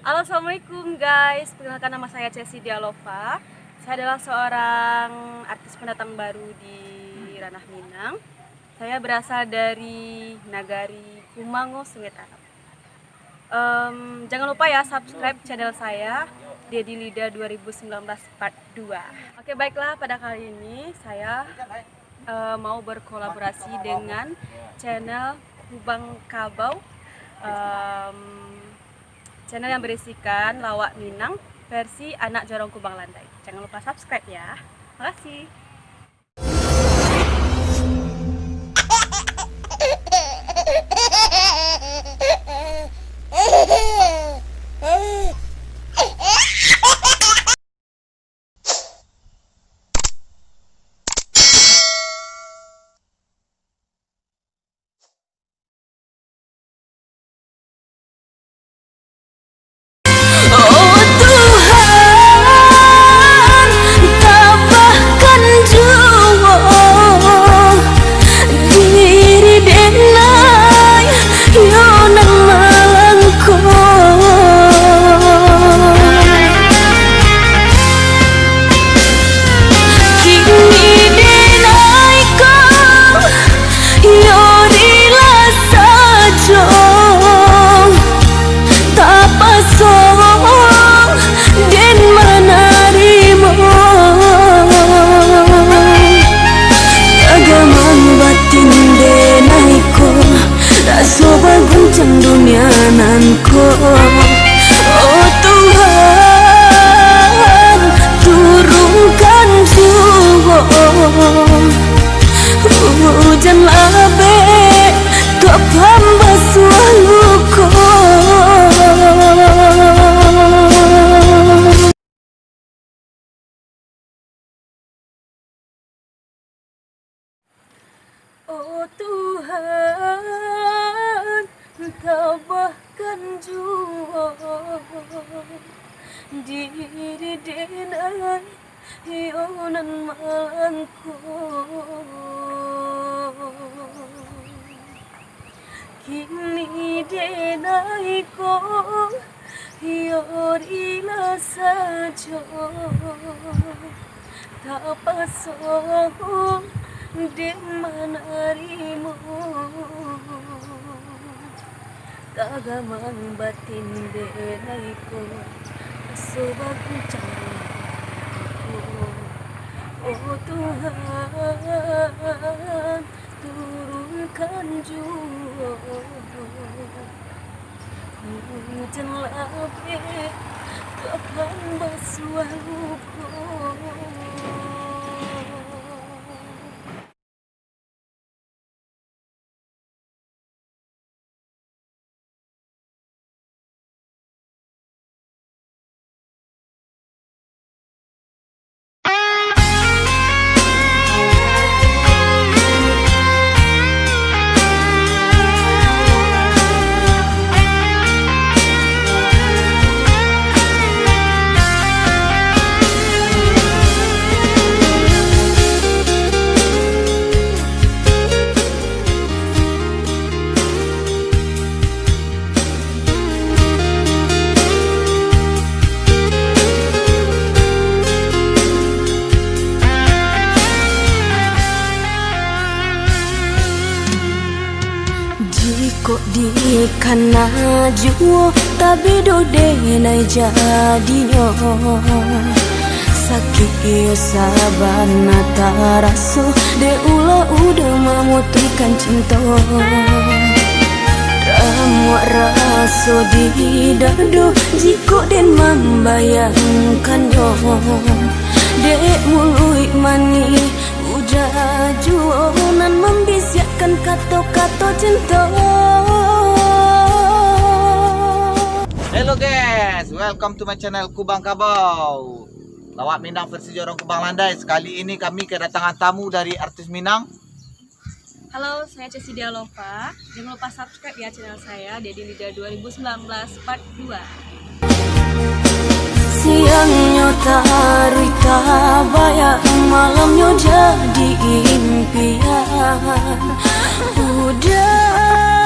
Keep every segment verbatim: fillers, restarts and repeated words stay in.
Halo, assalamualaikum guys. Perkenalkan, nama saya Chelsea Dialova. Saya adalah seorang artis pendatang baru di ranah Minang. Saya berasal dari nagari Kumango, Sungai Tanam. Em, jangan lupa ya, subscribe channel saya, Dedi Lida dua ribu sembilan belas Part dua. Oke, baiklah, pada kali ini saya, eh, mau berkolaborasi dengan channel Kubang Kabau. Em, channel yang berisikan lawak Minang versi anak jorong Kubang Landai. Jangan lupa subscribe ya. Makasih. Oh Tuhan, tabahkan juo diri denai, yo nan malangko. Kini denai ko, yo rila sajo, tapaso den manarimo. Tagamang batin denai ko, raso baguncang dunia nan ko. Oh Tuhan, turunkan juo ujan labek, untuak pambasuah luko. Oh Tuhan, tabahkan juo diri denai, yo nan malangko. Kini denai ko, yo rila sajo, tapaso den manarimo. Tagamang batin denai ko, raso baguncang ko. Oh Tuhan, turunkan juo ujan labek, untuak pambasuah luko. Jikok dikana juo, tabedo denai jadinyo. Sakik iyo sabana taraso, dek ulah udah mamutuihkan cinto. Ramuak raso di dado, jikok den mambayangkannyo. Dek muluik manih, udah juo nan mambisiakkan kato-kato cinto. Hello guys, welcome to my channel Kubang Kabau. Lawak Minang versi Jorong Kubang Landai. Sekali ini kami kedatangan tamu dari artis Minang. Halo, saya Chelsea Dialova. Jangan lupa subscribe ya channel saya, Dedi Lida dua ribu sembilan belas Part dua. Siangnyo taruih tabayang, malamnyo jadi impian. Udah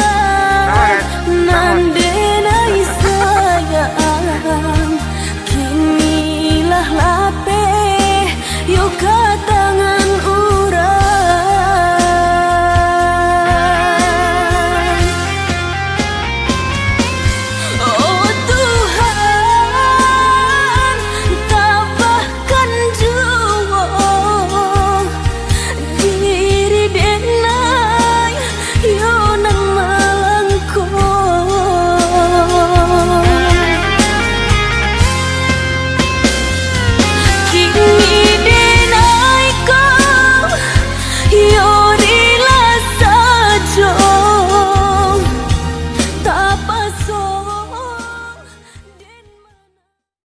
nan denai sayang.